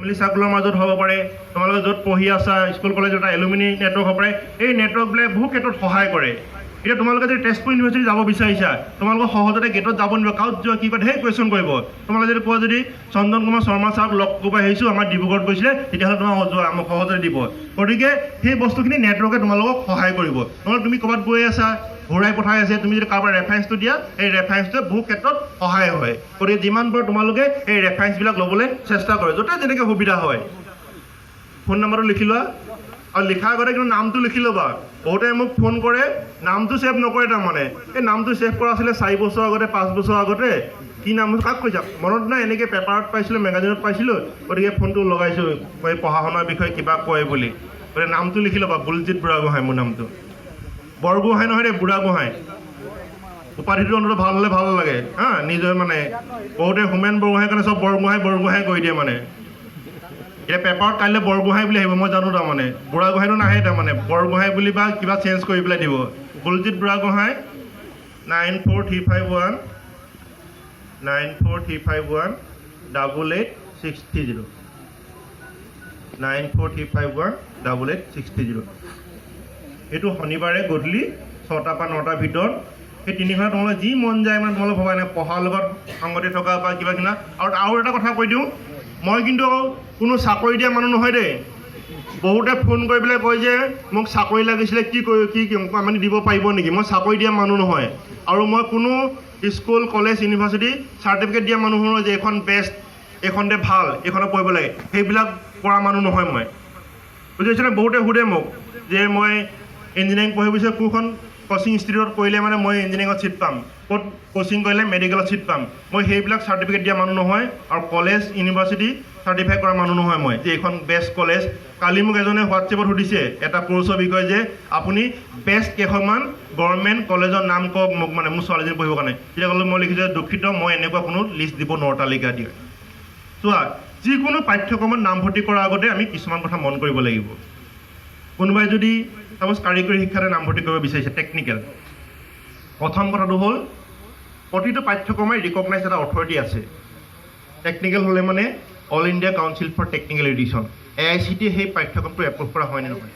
Family চাৰ্কলৰ মাজত হ'ব পাৰে, তোমালোকে য'ত পঢ়ি আছা স্কুল কলেজত এটা এলুমিনি নেটৱৰ্ক হ'ব পাৰে। এই নেটৱৰ্কবিলাকে বহু ক্ষেত্ৰত সহায় কৰে। এতিয়া তোমালোকে যদি তেজপুৰ ইউনিভাৰ্চিটি যাব বিচাৰিছা, তোমালোকক সহজতে গেটত যাব নিদিব, কাউত যোৱা কি কয় ধেৰ কুৱেশ্যন কৰিব। তোমালোকে যদি কোৱা যদি চন্দন কুমাৰ শৰ্মা ছাৰক লগ কৰিব আহিছোঁ, আমাৰ ডিব্ৰুগড়ত গৈছিলে, তেতিয়াহ'লে তোমাক যোৱা আমাক সহজতে দিব। গতিকে সেই বস্তুখিনি নেটৱৰ্কে তোমালোকক সহায় কৰিব। নহ'লে তুমি ক'ৰবাত গৈ আছা, ঘূৰাই পঠাই আছে, তুমি যদি কাৰোবাৰ ৰেফাৰেঞ্চটো দিয়া, এই ৰেফাৰেঞ্চটোৱে বহু ক্ষেত্ৰত সহায় হয়। গতিকে যিমান পাৰোঁ তোমালোকে এই ৰেফাৰেঞ্চবিলাক ল'বলৈ চেষ্টা কৰে, য'তে যেনেকৈ সুবিধা হয়। ফোন নম্বৰটো লিখি লোৱা, আৰু লিখাৰ আগতে কিন্তু নামটো লিখি ল'বা। বহুতে মোক ফোন কৰে, নামটো ছেভ নকৰে। তাৰমানে এই নামটো ছেভ কৰা আছিলে 4 বছৰ আগতে, 5 বছৰ আগতে, কি নাম কাক কৈছা মনত নাই, এনেকৈ পেপাৰত পাইছিলোঁ, মেগাজিনত পাইছিলোঁ, গতিকে ফোনটো লগাইছোঁ, এই পঢ়া শুনাৰ বিষয়ে কিবা কয় বুলি। গতিকে নামটো লিখি ল'বা, বুলজিত বুঢ়াগোহাঁই। মোৰ নামটো বৰগোহাঁই নহয় দেই, বুঢ়াগোহাঁই। উপাধিটো অন্ততঃ ভাল হ'লে ভাল লাগে। হা, নিজৰ মানে বহুতে হোমেন বৰগোহাঁই কাৰণে চব বৰগোহাঁই বৰগোহাঁই কৰি দিয়ে। মানে এতিয়া পেপাৰত কাইলৈ বৰগোহাঁই বুলি আহিব, মই জানো। তাৰমানে বুঢ়াগোহাঁইটো নাহে, তাৰমানে বৰগোহাঁই বুলি বা কিবা চেঞ্জ কৰি পেলাই দিব। বুলজিত বুঢ়াগোহাঁই, 94351, 94351 88630, 94351 88630। এইটো শনিবাৰে গধূলি 6টাৰ পৰা 9টাৰ ভিতৰত সেই 3 ঘণ্টা তোমালোকে যি মন যায়, মানে তোমালোক ভবা নাই পঢ়াৰ লগত সংগতি থকা বা কিবা কিনা। আৰু আৰু এটা কথা কৈ দিওঁ, মই কিন্তু কোনো চাকৰি দিয়া মানুহ নহয় দেই। বহুতে ফোন কৰি পেলাই কয় যে মোক চাকৰি লাগিছিলে, কি কৰি কি কি মানে দিব পাৰিব নেকি? মই চাকৰি দিয়া মানুহ নহয় আৰু মই কোনো স্কুল, কলেজ, ইউনিভাৰ্চিটি চাৰ্টিফিকেট দিয়া মানুহ নহয় যে এইখন বেষ্ট, এইখনতে ভাল, এইখনত পঢ়িব লাগে। সেইবিলাক কৰা মানুহ নহয় মই, বুজি পাইছেনে? বহুতে সোধে মোক যে মই ইঞ্জিনিয়াৰিং পঢ়িব বিচাৰোঁ, কোনখন কচিং ইনষ্টিটিউটত কৰিলে মানে মই ইঞ্জিনিয়াৰিঙত ছিট পাম, ক'ত কচিং কৰিলে মেডিকেলত ছিট পাম। মই সেইবিলাক চাৰ্টিফিকেট দিয়া মানুহ নহয় আৰু কলেজ, ইউনিভাৰ্চিটি চাৰ্টিফাই কৰা মানুহ নহয় মই যে এইখন বেষ্ট কলেজ। কালি মোক এজনে হোৱাটছএপত সুধিছে এটা কৰ্চৰ বিষয়ে যে আপুনি বেষ্ট কেইখনমান গভৰ্ণমেণ্ট কলেজৰ নাম কওক মোক, মানে মোৰ ছোৱালীজনী পঢ়িবৰ কাৰণে। তেতিয়া ক'লোঁ, মই লিখিছোঁ, দুখিত, মই এনেকুৱা কোনো লিষ্ট দিব নোৱাৰোঁ, তালিকা দিয়ে। চোৱা, যিকোনো পাঠ্যক্ৰমত নামভৰ্তি কৰাৰ আগতে আমি কিছুমান কথা মন কৰিব লাগিব। কোনোবাই যদি চাপ'জ কাৰিকৰী শিক্ষাতে নামভৰ্তি কৰিব বিচাৰিছে, টেকনিকেল, প্ৰথম কথাটো হ'ল প্ৰতিটো পাঠ্যক্ৰমে ৰিকগনাইজ এটা অথৰিটি আছে। টেকনিকেল হ'লে মানে All India Council for Technical Education, AICT, সেই পাঠ্যক্ৰমটো এপ্ৰুভ কৰা হয়নে নহয়।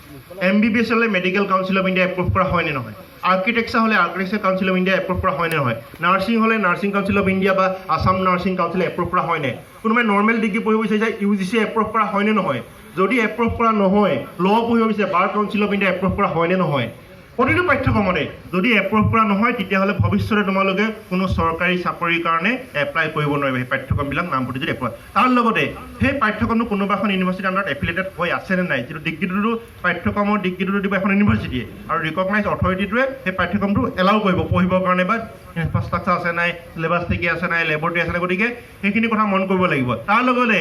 এমবিবিএছ হ'লে medical council of India approve কৰা হয়নে নহয়। আৰ্কিটেকচাৰ হ'লে architecture council of India approve কৰা হয়নে নহয়। নাৰ্ছিং হ'লে নাৰ্ছিং কাউন্সিল অফ ইণ্ডিয়া বা আছাম নাৰ্ছিং কাউন্সিলে এপ্ৰুভ কৰা হয়নে। কোনোবাই নৰ্মেল ডিগ্ৰী পঢ়িব বিচাৰিছে, ইউজিচি এপ্ৰুভ কৰা হয়নে নহয়। যদি এপ্ৰুভ কৰা নহয়, ল' পঢ়িব বিচাৰে, বাৰ কাউন্সিল অফ ইণ্ডিয়া এপ্ৰুভ কৰা হয়নে নহয়। প্ৰতিটো পাঠ্যক্ৰমতে যদি এপ্ৰুভ কৰা নহয়, তেতিয়াহ'লে ভৱিষ্যতে তোমালোকে কোনো চৰকাৰী চাকৰিৰ কাৰণে এপ্লাই কৰিব নোৱাৰিবা, সেই পাঠ্যক্ৰমবিলাক নামভৰ্তি যদি এপ্ৰুভ। তাৰ লগতে সেই পাঠ্যক্ৰমটো কোনোবা এখন ইউনিভাৰ্চিটিৰ আণ্ডাৰত এফিলিয়েটেড হৈ আছে নে নাই। যিটো ডিগ্ৰীটোতো, পাঠ্যক্ৰমৰ ডিগ্ৰীটোতো দিব এখন ইউনিভাৰ্চিটিয়ে আৰু ৰিকগনাইজ অথৰিটিটোৱে সেই পাঠ্যক্ৰমটো এলাউ কৰিব পঢ়িবৰ কাৰণে, বা ইনফ্ৰাষ্ট্ৰাকচাৰ আছে নাই, চিলেবাছ ঠিকে আছে নাই, লেবৰেটৰী আছে নাই। গতিকে সেইখিনি কথা মন কৰিব লাগিব। তাৰ লগতে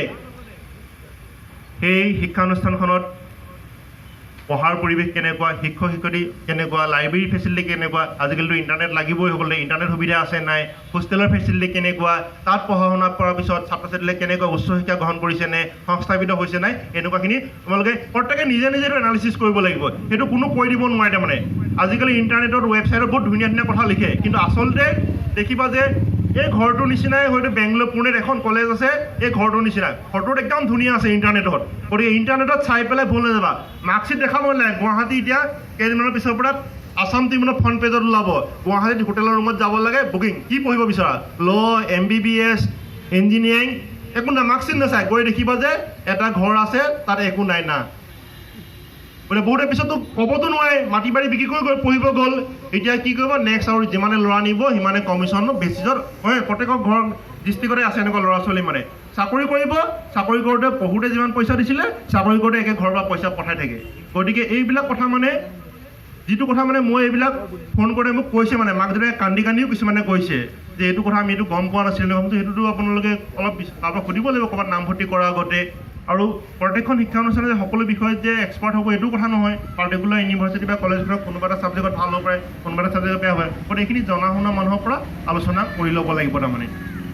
সেই শিক্ষানুষ্ঠানখনত পঢ়াৰ পৰিৱেশ কেনেকুৱা, শিক্ষক শিক্ষয়িত্ৰী কেনেকুৱা, লাইব্ৰেৰী ফেচিলিটি কেনেকুৱা, আজিকালিতো ইণ্টাৰনেট লাগিবই সকলোতে, ইণ্টাৰনেট সুবিধা আছে নাই, হোষ্টেলৰ ফেচিলিটি কেনেকুৱা, তাত পঢ়া শুনা কৰাৰ পিছত ছাত্ৰ ছাত্ৰীয়ে কেনেকুৱা উচ্চ শিক্ষা গ্ৰহণ কৰিছে নে, সংস্থাপিত হৈছে নাই, এনেকুৱাখিনি তোমালোকে প্ৰত্যেকে নিজে নিজে এনালিচিছ কৰিব লাগিব। সেইটো কোনো কৈ দিব নোৱাৰে। তাৰমানে আজিকালি ইণ্টাৰনেটত, ৱেবছাইটত বহুত ধুনীয়া ধুনীয়া কথা লিখে, কিন্তু আচলতে দেখিবা যে এই ঘৰটোৰ নিচিনাই হয়তো বেংগলোৰ, পুনেত এখন কলেজ আছে, এই ঘৰটোৰ নিচিনা, ঘৰটোত একদম ধুনীয়া আছে ইণ্টাৰনেটত। গতিকে ইণ্টাৰনেটত চাই পেলাই ভুল নাযাবা। মাৰ্কশ্বিট দেখাব নাই। গুৱাহাটী এতিয়া কেইদিনমানৰ পিছৰ পৰা আছাম ট্ৰিবিউনৰ ফ্ৰণ্ট পেজত ওলাব, গুৱাহাটীত হোটেলৰ ৰুমত যাব লাগে, বুকিং, কি পঢ়িব বিচৰা, ল', এমবিবিএছ, ইঞ্জিনিয়াৰিং, একো নাই, মাৰ্কশ্বিট নাচায়। গৈ দেখিবা যে এটা ঘৰ আছে, তাত একো নাই না। বোলে বহুতে পিছততো ক'বতো নোৱাৰে, মাটি বাৰী বিক্ৰী কৰি গৈ পঢ়িব গ'ল, এতিয়া কি কৰিব নেক্সট? আৰু যিমানে ল'ৰা নিব সিমানে কমিশ্যন বেচিছত হয়। প্ৰত্যেকৰ ঘৰ ডিষ্ট্ৰিক্টতে আছে এনেকুৱা ল'ৰা ছোৱালী, মানে চাকৰি কৰিব, চাকৰি কৰোঁতে পঢ়োঁতে যিমান পইচা দিছিলে, চাকৰি কৰোঁতে একে ঘৰৰ পৰা পইচা পঠাই থাকে। গতিকে এইবিলাক কথা মানে যিটো কথা মানে মই এইবিলাক ফোন কৰোঁতে মোক কৈছে, মানে মাক দেউতাকে কান্দি কান্দিও কিছুমানে কৈছে যে এইটো কথা আমি এইটো গম পোৱা নাছিলোঁ। সেইটোতো আপোনালোকে অলপ কাৰোবাক সুধিব লাগিব ক'ৰবাত নামভৰ্তি কৰাৰ আগতে। আৰু প্ৰত্যেকখন শিক্ষানুষ্ঠানে যে সকলো বিষয়ত যে এক্সপাৰ্ট হ'ব, এইটো কথা নহয়। পাৰ্টিকুলাৰ ইউনিভাৰ্চিটি বা কলেজখনত কোনোবা এটা ছাবজেক্টত ভাল হ'ব পাৰে, কোনোবা এটা ছাবজেক্টত বেয়া হয়। গতিকে এইখিনি জনা শুনা মানুহৰ পৰা আলোচনা কৰি ল'ব লাগিব। তাৰমানে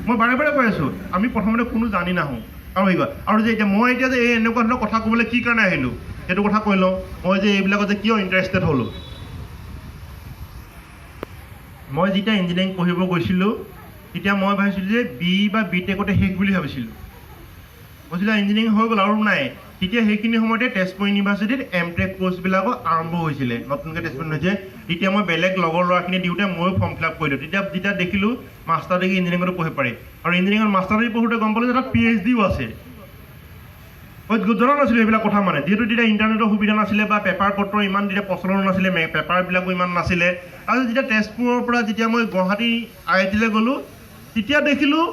মই বাৰে বাৰে কৈ আছোঁ, আমি প্ৰথমতে কোনো জানি নাহোঁ আৰু হেৰি কয়। আৰু যে এতিয়া মই এতিয়া যে এই এনেকুৱা ধৰণৰ কথা ক'বলৈ কি কাৰণে আহিলোঁ, সেইটো কথা কৈ লওঁ। মই যে এইবিলাকত যে কিয় ইণ্টাৰেষ্টেড হ'লোঁ? মই যেতিয়া ইঞ্জিনিয়াৰিং পঢ়িব গৈছিলোঁ, তেতিয়া মই ভাবিছিলোঁ যে বি বা বি টেকতে শেষ বুলি ভাবিছিলোঁ। কৈছিলে ইঞ্জিনিয়াৰিং হৈ গ'ল আৰু নাই। তেতিয়া সেইখিনি সময়তে তেজপুৰ ইউনিভাৰ্চিটিত এম টেক কৰ্চবিলাকো আৰম্ভ হৈছিলে নতুনকৈ তেজপুৰ ইউনিভাৰ্চিটিত। তেতিয়া মই বেলেগ লগৰ ল'ৰাখিনি দিওঁতে ময়ো ফৰ্ম ফিল আপ কৰিলোঁ। তেতিয়া যেতিয়া দেখিলোঁ মাষ্টাৰ ডিগ্ৰী ইঞ্জিনিয়াৰিঙতো পঢ়িব পাৰি, আৰু ইঞ্জিনিয়াৰিঙত মাষ্টাৰ ডিগ্ৰী পঢ়োঁতে গম পালোঁ যে তাত PhDও আছে। মই জনা নাছিলোঁ সেইবিলাক কথা, মানে যিহেতু তেতিয়া ইণ্টাৰনেটৰ সুবিধা নাছিলে বা পেপাৰ পত্ৰ ইমান তেতিয়া প্ৰচলন নাছিলে, পেপাৰবিলাকো ইমান নাছিলে। আৰু যেতিয়া তেজপুৰৰ পৰা যেতিয়া মই গুৱাহাটী IITলৈ গ'লোঁ, তেতিয়া দেখিলোঁ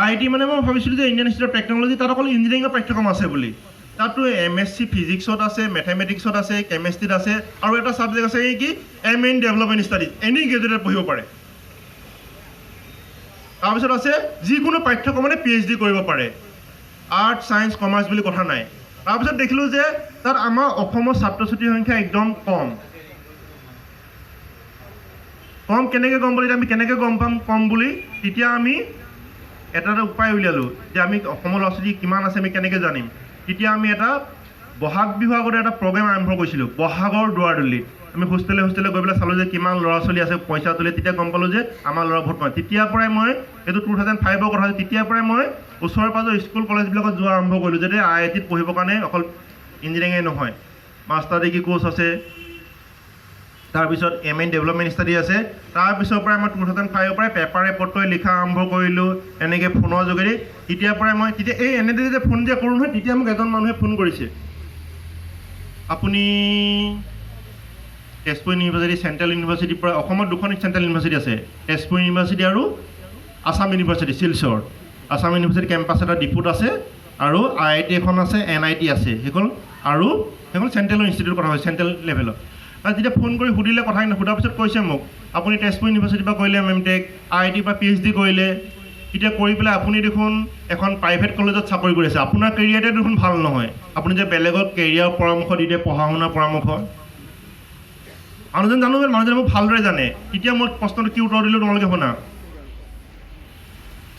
IIT, মানে মই ভাবিছিলোঁ যে ইণ্ডিয়ান ইনষ্টিটিউট অফ টেকন'লজি, তাত অকল ইঞ্জিনিয়াৰিঙৰ পাঠ্যক্ৰম আছে বুলি। তাততো MSc ফিজিক্সত আছে, মেথেমেটিক্সত আছে, কেমেষ্ট্ৰিত আছে, আৰু এটা ছাবজেক্ট আছে এই কি M in development studies, any graduate পঢ়িব পাৰে। তাৰপিছত আছে যিকোনো পাঠ্যক্ৰমতে PhD কৰিব পাৰে, আৰ্টছ ছায়েন্স কমাৰ্চ বুলি কথা নাই। তাৰপিছত দেখিলোঁ যে তাত আমাৰ অসমৰ ছাত্ৰ ছাত্ৰীৰ সংখ্যা একদম কম। কম কেনেকৈ গম পালি, আমি কেনেকৈ গম পাম কম বুলি? তেতিয়া আমি এটা এটা উপায় উলিয়ালোঁ যে আমি অসমৰ ল'ৰা ছোৱালী কিমান আছে আমি কেনেকৈ জানিম। তেতিয়া আমি এটা বহাগ বিহুৰ আগতে এটা প্ৰগ্ৰেম আৰম্ভ কৰিছিলোঁ বহাগৰ দুৱাৰদলিত। আমি হোষ্টেলে হোষ্টেলে গৈ পেলাই চালোঁ যে কিমান ল'ৰা ছোৱালী আছে, পইচা তুলি। তেতিয়া গম পালোঁ যে আমাৰ ল'ৰা বহুত কম। তেতিয়াৰ পৰাই মই, এইটো 2005ৰ কথা, তেতিয়াৰ পৰাই মই ওচৰে পাঁজৰে স্কুল কলেজবিলাকত যোৱা আৰম্ভ কৰিলোঁ যাতে IITত পঢ়িবৰ কাৰণে অকল ইঞ্জিনিয়াৰিঙেই নহয়, মাষ্টাৰ ডিগ্ৰী কৰ্চ আছে, তাৰপিছত এম ইন ডেভেলপমেণ্ট ষ্টাডি আছে। তাৰপিছৰ পৰাই মই 2005ৰ পৰাই পেপাৰে পত্ৰই লিখা আৰম্ভ কৰিলোঁ এনেকৈ ফোনৰ যোগেদি। তেতিয়াৰ পৰাই মই তেতিয়া এই এনেদৰে যে ফোন যে কৰোঁ নহয়, তেতিয়া মোক এজন মানুহে ফোন কৰিছে, আপুনি তেজপুৰ ইউনিভাৰ্চিটি চেণ্ট্ৰেল ইউনিভাৰ্চিটিৰ পৰা, অসমত দুখন চেণ্ট্ৰেল ইউনিভাৰ্চিটি আছে, তেজপুৰ ইউনিভাৰ্চিটি আৰু Assam university Silchar. Assam university campus এটা ডিফুত আছে, আৰু IIT এখন আছে, NIT আছে, সেইখন আৰু সেইখন চেণ্ট্ৰেল ইনষ্টিটিউট কথা হয়, চেণ্ট্ৰেল লেভেলত। আৰু যেতিয়া ফোন কৰি সুধিলে কথাখিনি, সোধাৰ পিছত কৈছে মোক, আপুনি তেজপুৰ ইউনিভাৰ্চিটিৰ পৰা কৰিলে এম টেক, IITৰ পৰা PhD কৰিলে, এতিয়া কৰি পেলাই আপুনি দেখোন এখন প্ৰাইভেট কলেজত চাকৰি কৰি আছে, আপোনাৰ কেৰিয়াৰতে দেখোন ভাল নহয়, আপুনি যে বেলেগক কেৰিয়াৰ পৰামৰ্শ দি দিয়ে, পঢ়া শুনাৰ পৰামৰ্শ। মানুহজন জানো, মানুহজনে মোক ভালদৰে জানে। তেতিয়া মই প্ৰশ্নটো কি উত্তৰ দিলোঁ তোমালোকে শুনা।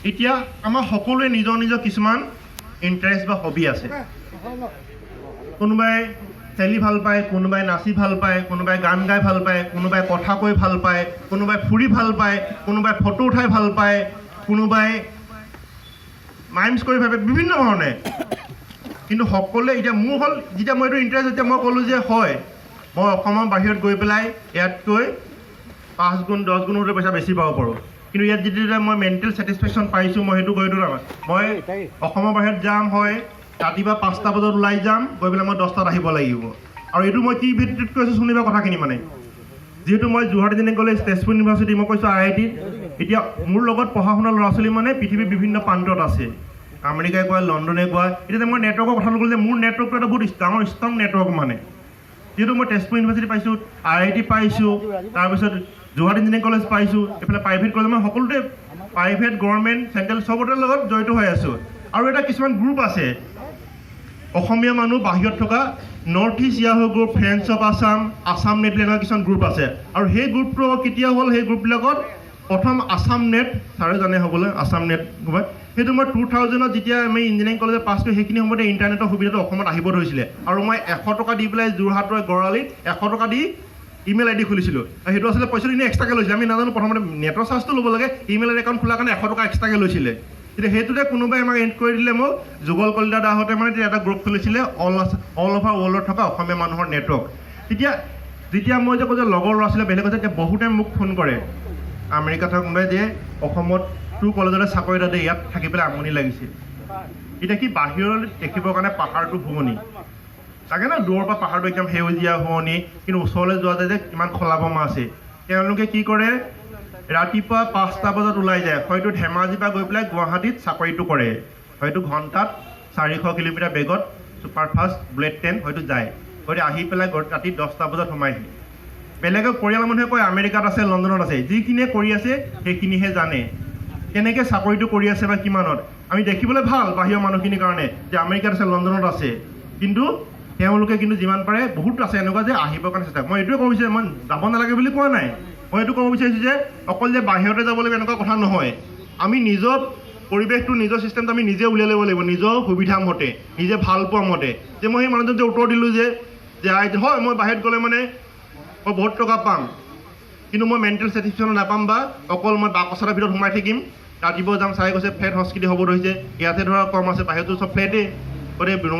এতিয়া আমাৰ সকলোৱে নিজৰ নিজৰ কিছুমান ইণ্টাৰেষ্ট বা হবি আছে। কোনোবাই খেলি ভাল পায়, কোনোবাই নাচি ভাল পায়, কোনোবাই গান গাই ভাল পায়, কোনোবাই কথা কৈ ভাল পায়, কোনোবাই ফুৰি ভাল পায়, কোনোবাই ফটো উঠাই ভাল পায়, কোনোবাই মাইমছ কৰি ভাল পায়, বিভিন্ন ধৰণে। কিন্তু সকলোৱে এতিয়া মোৰ হ'ল, যেতিয়া মই এইটো ইণ্টাৰেষ্ট, যেতিয়া মই ক'লোঁ যে হয়, মই অসমৰ বাহিৰত গৈ পেলাই ইয়াতকৈ 5 গুণ 10 গুণ পইচা বেছি পাব পাৰোঁ, কিন্তু ইয়াত যেতিয়া মই মেণ্টেল ছেটিছফেকশ্যন পাইছোঁ, মই সেইটো কৰি দিওঁ। মই অসমৰ বাহিৰত যাম, হয় ৰাতিপুৱা 5টা বজাত ওলাই যাম, গৈ পেলাই মই 10টাত আহিব লাগিব। আৰু এইটো মই কি ভিত্তিত কৈছোঁ শুনিবা কথাখিনি, মানে যিহেতু মই Jorhat engineering college, Tezpur university, মই কৈছোঁ IITত, এতিয়া মোৰ লগত পঢ়া শুনা ল'ৰা ছোৱালী মানে পৃথিৱীৰ বিভিন্ন প্ৰান্তত আছে, আমেৰিকাই কোৱা, লণ্ডনে কোৱা। এতিয়া মই নেটৱৰ্কৰ কথাটো ক'লোঁ যে মোৰ নেটৱৰ্কটো এটা বহুত ডাঙৰ ষ্ট্ৰং নেটৱৰ্ক, মানে যিহেতু মই তেজপুৰ ইউনিভাৰ্চিটি পাইছোঁ, IIT পাইছোঁ, তাৰপিছত যোৰহাট ইঞ্জিনিয়াৰিং কলেজ পাইছোঁ, এইফালে প্ৰাইভেট কলেজ, মই সকলোতে প্ৰাইভেট, গভৰ্ণমেণ্ট, চেণ্ট্ৰেল চবতে লগত জড়িত হৈ আছোঁ। আৰু এটা কিছুমান গ্ৰুপ আছে অসমীয়া মানুহ বাহিৰত থকা, North East Yahoo group, friends of Assam, Assam net বুলি এনেকুৱা কিছুমান গ্ৰুপ আছে। আৰু সেই গ্ৰুপটো কেতিয়া হ'ল, সেই গ্ৰুপবিলাকত প্ৰথম আছাম নেট, ছাৰে জানে হ'বলৈ, আছাম নেট সেইটো মই 2000ত যেতিয়া আমি ইঞ্জিনিয়াৰিং কলেজত পাছ কৰি, সেইখিনি সময়তে ইণ্টাৰনেটৰ সুবিধাটো অসমত আহিব ধৰিছিলে। আৰু মই 100 টকা দি পেলাই যোৰহাটৰ গড়আলিত 100 টকা দি ইমেইল আই ডি খুলিছিলোঁ। আৰু সেইটো আচলতে পইচাটো এনেই এক্সট্ৰাকৈ লৈছিলে, আমি নাজানো, প্ৰথমতে নেটৰ চাৰ্জটো ল'ব লাগে, ইমেইল আই ডি একাউণ্ট খোলাৰ কাৰণে 100 টকা এক্সট্ৰাকৈ লৈছিলে। তেতিয়া সেইটোতে কোনোবাই আমাক এড কৰি দিলে, মোক যুগল কলিতা দাহঁতে মানে তেতিয়া এটা গ্ৰুপ খুলিছিলে, অল অভাৰ ৱৰ্ল্ডত থকা অসমীয়া মানুহৰ নেটৱৰ্ক। তেতিয়া যেতিয়া মই যে কওঁ যে লগৰ ল'ৰা ছোৱালীয়ে বেলেগ আছে, তেতিয়া বহুতে মোক ফোন কৰে, আমেৰিকাত থকা কোনোবাই যে অসমত তোৰ কলেজতে চাকৰি এটা দে, ইয়াত থাকি পেলাই আমনি লাগিছে। এতিয়া কি বাহিৰলৈ দেখিবৰ কাৰণে পাহাৰটো শুৱনি লাগে ন, দূৰৰ পৰা পাহাৰটো একদম সেউজীয়া শুৱনি, কিন্তু ওচৰলৈ যোৱা যায় যে কিমান খলা বমা আছে। তেওঁলোকে কি কৰে, ৰাতিপুৱা 5টা বজাত ওলাই যায়, হয়তো ধেমাজিৰ পৰা গৈ পেলাই গুৱাহাটীত চাকৰিটো কৰে, হয়তো ঘণ্টাত 400 কিলোমিটাৰ বেগত ছুপাৰফাষ্ট বুলেট ট্ৰেইন হয়তো যায়, হয়তো আহি পেলাই ৰাতি 10টা বজাত সোমাইহি। বেলেগক পৰিয়ালৰ মানুহে কয় আমেৰিকাত আছে, লণ্ডনত আছে, যিখিনিয়ে কৰি আছে সেইখিনিহে জানে কেনেকৈ চাকৰিটো কৰি আছে বা কিমানত। আমি দেখিবলৈ ভাল বাহিৰৰ মানুহখিনিৰ কাৰণে যে আমেৰিকাত আছে, লণ্ডনত আছে, কিন্তু তেওঁলোকে কিন্তু যিমান পাৰে বহুত আছে এনেকুৱা যে আহিবৰ কাৰণে চেষ্টা। মই এইটোৱে ক'ব বিচাৰিছোঁ, মই যাব নালাগে বুলি কোৱা নাই, মই এইটো ক'ব বিচাৰিছোঁ যে অকল যে বাহিৰতে যাব লাগিব এনেকুৱা কথা নহয়। আমি নিজৰ পৰিৱেশটো, নিজৰ ছিষ্টেমটো আমি নিজে উলিয়াই ল'ব লাগিব, নিজৰ সুবিধা মতে, নিজে ভাল পোৱা মতে। যে মই সেই মানুহজন যে উত্তৰ দিলোঁ যে হয় মই বাহিৰত গ'লে মানে মই বহুত টকা পাম, কিন্তু মই মেণ্টেল ছেটিছফেকশ্যন নাপাম বা অকল মই বাকচ এটাৰ ভিতৰত সোমাই থাকিম, ৰাতিপুৱা যাম, চাই কৈছে ফ্লেট সংস্কৃতি হ'ব ধৰিছে। ইয়াতহে ধৰা কম আছে, বাহিৰতো চব ফ্লেটেই। গতিকে ৰুমৰ